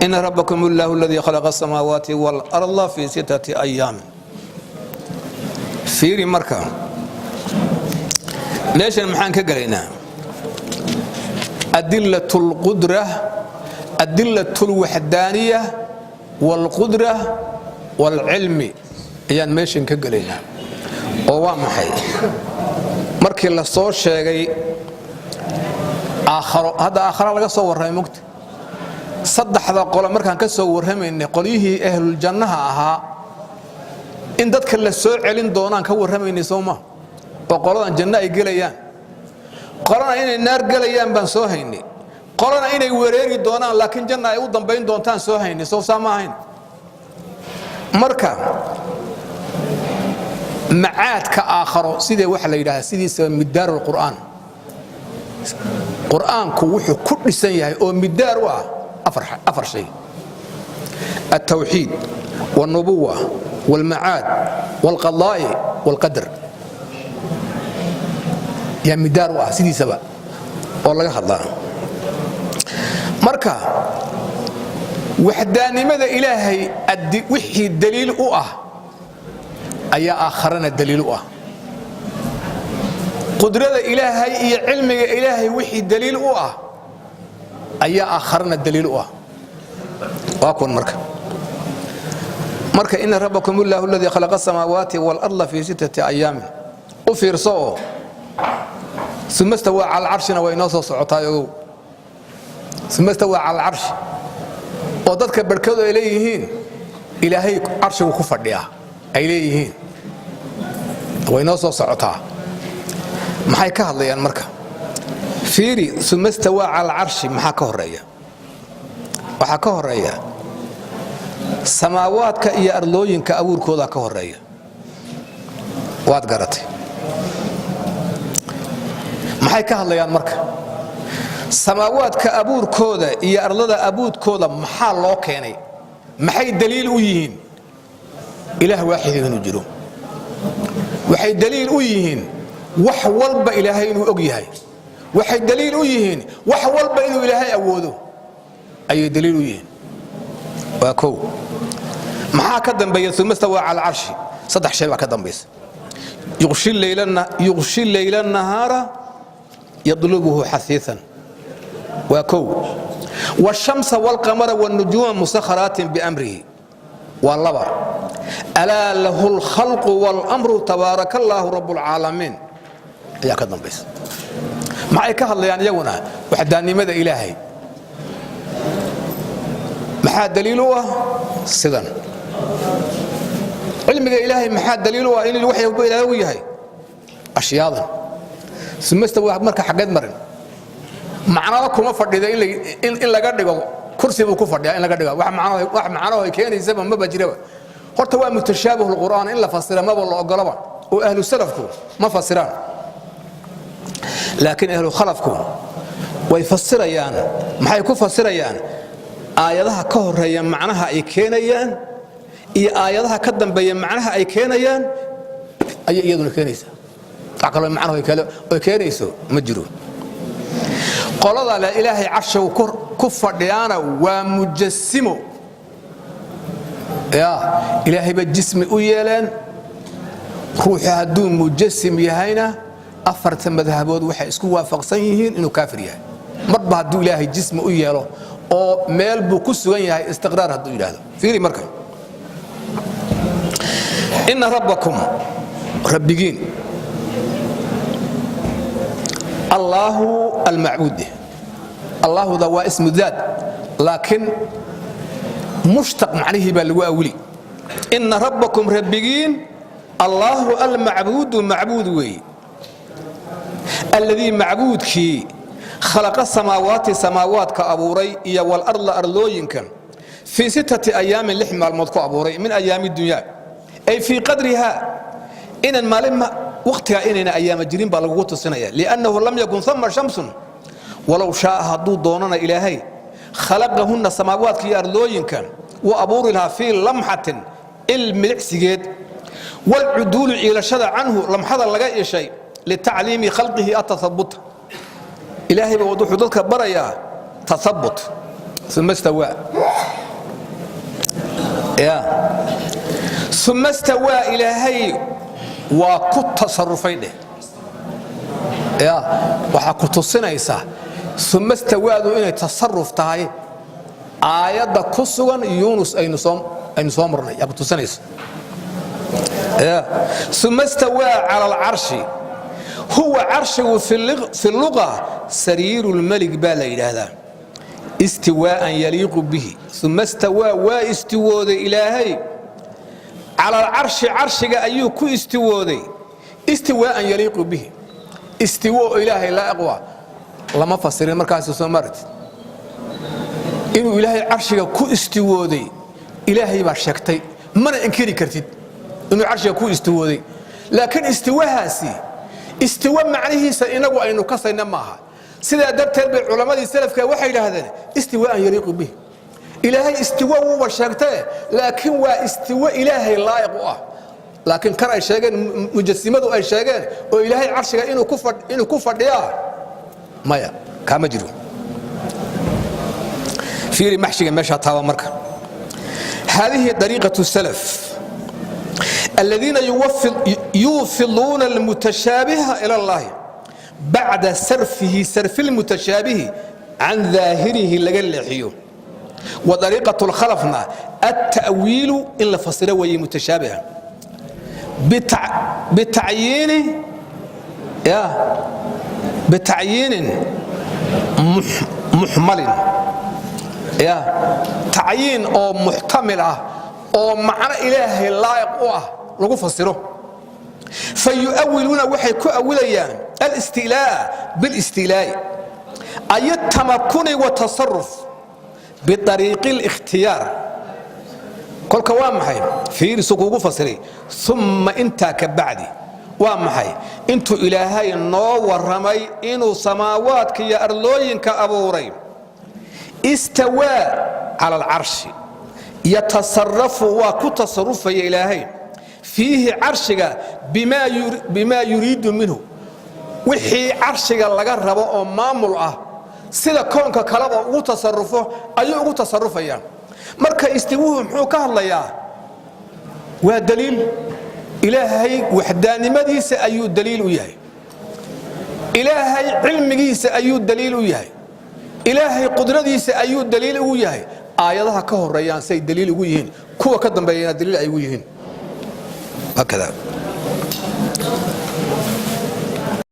Ina rabbakum illaahu aladii khalaqa asamaawaati waalarda fii sittati ayaamin. Fiiri marka, meeshan maxaan ka gelaynaa? Adilat lqudra, adilat lwaxdaaniya wاlqudra wاlcilmi ayaan meeshan ka gelaynaa. Oo waa maxay? Markii la soo sheegay aakharo, hadda aakhara laga soo warramay mugta, saddexda qolo markaan ka soo warramaynay, qolyihii ahluljannaha ahaa in dadka la soo celin doonaan ka warramaynay, soo ma? Oo qoladan janno ay gelayaan, qolana inay naar gelayaan baan soo haynay, qolana inay wereeri doonaan laakiin janna ay u dambayn doontaan soo haynay. Soo saa ma ahayn? Marka macaadka aakharo sidee waxa la yidhahdaa, sidiisaba midaaru lqur'aan, qur'aanku wuxuu ku dhisan yahay oo midaar u ah afar shay: altawxiid wاlnubuwa wاlmacaad wاlqadaa'i wاlqadar yaa midaar u ah sidiisaba oo laga hadlaa. Marka waxdaanimada Ilaahay wixii daliil u ah ayaa aakharana daliil u ah. Qudrada Ilaahay iyo cilmiga Ilaahay wixii daliil u ah ayaa aakharana daliil u ah. Waa kuwan marka. Marka ina rabbakum illaahu aladii khalaqa asamaawaati waalarda fii sittati ayaamin, u fiirso oo uma stawaa cala alcarshina way inoo soo socotaa, ogow. Uma stawaa cala alcarshi oo dadka barhkoodu ay leeyihiin Ilaahay carshigu ku fadhiyaa ay leeyihiin, way noo soo socotaa. Maxay ka hadlayaan marka? Fiiri, uma stawaa cala alcarshi maxaa ka horeeya? Waxaa ka horeeya samaawaadka iyo arlooyinka abuurkoodaa ka horeeya. Waad garatay. Maxay ka hadlayaan marka? Samaawaadka abuurkooda iyo arlada abuurkooda maxaa loo keenay? Maxay daliil u yihiin? Ilaah waaxid inuu jiro. Waxay daliil u yihiin wax walba Ilaahay inuu og yahay. Waxay daliil u yihiin wax walba inuu Ilaahay awoodo ayay daliil u yihiin. Waa kow. Maxaa ka dambeeya uma stawaa cala alcarshi? Saddex shay baa ka dambaysa. Yuqshi leyla nahaara yadlubuhu xasiisan, waa kow. Wاshamsa wاlqamara wاnujuuma musakharaatin biamrihi, waa laba. Alaa lahu اlkhalqu wاlmru, tabaaraka allaahu rabb اlcaalamiin ayaa ka dambaysa. Maxay ka hadlayaan iyaguna? Waxdaannimada Ilaahay. Maxaa daliil u ah sidan? Cilmiga Ilaahay maxaa daliil u ah in wax walba Ilaahay og yahay? Ashyaadan. Uma stawaa marka xaggeed marin? Macnaba kuma fadhida in laga dhigo kursi buu ku fadhiyaa, in laga dhigo wax macnaho ay keenaysaba maba jiraba. Horta waa mutashaabih lqur'aan, in la fasira maba la ogolaba, oo ahlu salafku ma fasiraan, laakiin ahlu khalafku way fasirayaan. Maxay ku fasirayaan? Aayadaha ka horeeya macnaha ay keenayaan iyo aayadaha ka dambeeya macnaha ay keenayaan ayay iyaduna keenaysaa. Wax kaloo macnahu ay keenayso ma jiro. Qolada le Ilaahay carshigu ku fadhiyaana waa mujasimo. Ya Ilaahay ba jismi u yeeleen. Ruuxu hadduu mujasim yahayna, afarta madhabood waxay isku waafaqsan yihiin inuu kaafir yahay, marba hadduu Ilaahay jismi u yeelo oo meel buu ku sugan yahay, istiqraar hadduu yidhaahdo. Fiiri marka, ina rabbakum, rabbigiin, Allaahu almacbuud. Allaahuda waa ismu daat, laakiin mushtaq macnihii baa lagu awili. Ina rabbakum, rabbigiin, Allaahu almacbuudu, macbuud weeye, alladii, macbuudkii, khalaqa samaawaati, samaawaadka abuuray, iyo walarda, arlooyinka, fii sittati ayaamin, 6 maalmood ku abuuray, min ayaami dunyaa, ay fii qadriha, inaan maalin wakhtigaa inayna ayaama jirin baa lagugu tusinaya, liannahu lam yakun ama shamsun. Walow shaaa, hadduu doonana Ilaahay, khalaqahunna, samaawaadka iyo arlooyinka, wuu abuuri lahaa fii lamxatin, il milicsigeed. Waalcuduulu, ciilashada, canhu, lamxada laga ishay, litacliimi khalqihi atahabuta. Ilaahay ba wuxuu dadka barayaa tahabut. Uma stawaa. Ya uma stawaa, Ilaahay waa ku tasarufay dheh. Ya waxaa ku tusinaysaa uma stawaadu inay tasaruf tahay aayadda ku sugan Yuunus aynu soo marnay yaa ku tusinaysa. Uma stawaa cala alcarshi. Huwa carshigu fi luqa sariiru lmelig baa la yidhaahdaa, istiwaa'an yaliiqu bihi. Uma stawaa, waa istiwooday Ilaahay, cala alcarshi, carshiga ayuu ku istiwooday, istiwaa'an yaliiqu bihi, istiwo Ilaahay laa'iq waa. Lama fasirin markaas, soo maaragtid inuu Ilaahay carshiga ku istiwooday? Ilaahay baa sheegtay, mana inkiri kartid inuu carshiga ku istiwooday, laakiin istiwahaasi istiwo macnihiisa inagu aynu kasayna maaha. Sidaa darteed bay culammadii salafka waxay yidhaahdeen istiwaa'an yaliiqu bih. Ilaahay istiwo wuuba sheegtee, laakiin waa istiwo Ilaahay laa'iq u ah. Laakiin kan ay sheegeen mujasimadu ay sheegeen oo Ilaahay carshiga inuu ku fadhiyaa, maya, kaama jiro. Fiiri maxshiga meeshaa taaba. Marka hadihi dariiqatu salaf aladiina yuufiduuna almutashaabiha ila Allahi bacda sarfihi, sarfi lmutashaabihi can daahirihi laga leexiyo. Wa dariiqatu lkhalafna alta'wiilu, in la fasiro weeye mutashaabiha bitacyiini ya bitacyiinin muxmalin, ya tacyiin oo muxtamil ah oo macno Ilaahay laa'iq u ah lagu fasiro. Fayu'awiluuna, waxay ku awilayaan alistiilaa'a bilistiilaa'i, ay atamakuni watasaruf biariiqi اlikhtiyaar. Kolka waa maxay? Fiirisu kuugu fasiray. Uma intaa ka bacdi waa maxay? Intuu Ilaahay noo warramay inuu samaawaadka iyo arlooyinka abuuray, istawaa cala alcarshi, yatasarafu, waa ku tasarufaya Ilaahay, fiihi carshiga, bimaa yuriidu minhu, wixii carshiga laga rabo oo maamul ah. Sida koonka kaleba ugu tasarufo ayuu ugu tasarufaya. Marka istiwuhu muxuu ka hadlayaa? Waa daliil Ilaahay waxdaanimadiisa ayuu daliil u yahay, Ilaahay cilmigiisa ayuu daliil u yahay, Ilaahay qudradiisa ayuu daliil ugu yahay. Aayadaha ka horeeyaan say daliil ugu yihiin, kuwa ka dambeeyana daliil ay ugu yihiin. Hakada.